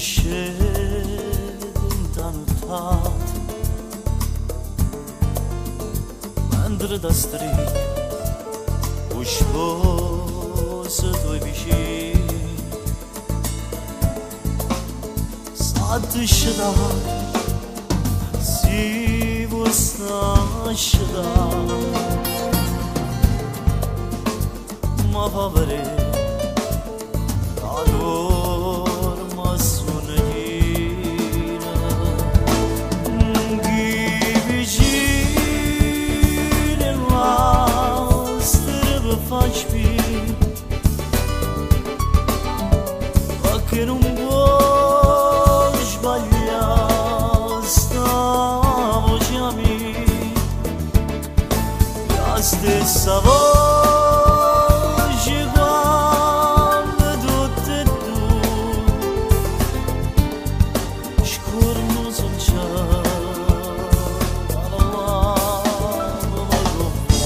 Scet 'int' 'a nuttat Mentre t'astrign 'O spos tuoj vicin Statt scetat Si vuò sta scetat Ma fa verè ca dorm a suonn chin Chi vicin 'e lastre pe fa spin Pecché nun può sbaglià sta voce mia 'A stessa voce quann tutt e due Scurnus nun ce parlamm poco fa.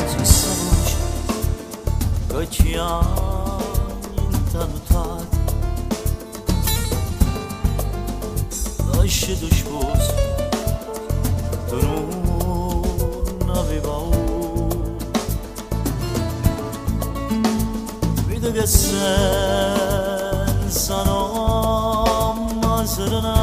Stessa voce che chiagne 'int' 'a nuttat Te scet 'o spos tu nun avè paura Vide che senza n'ommo 'a serenata.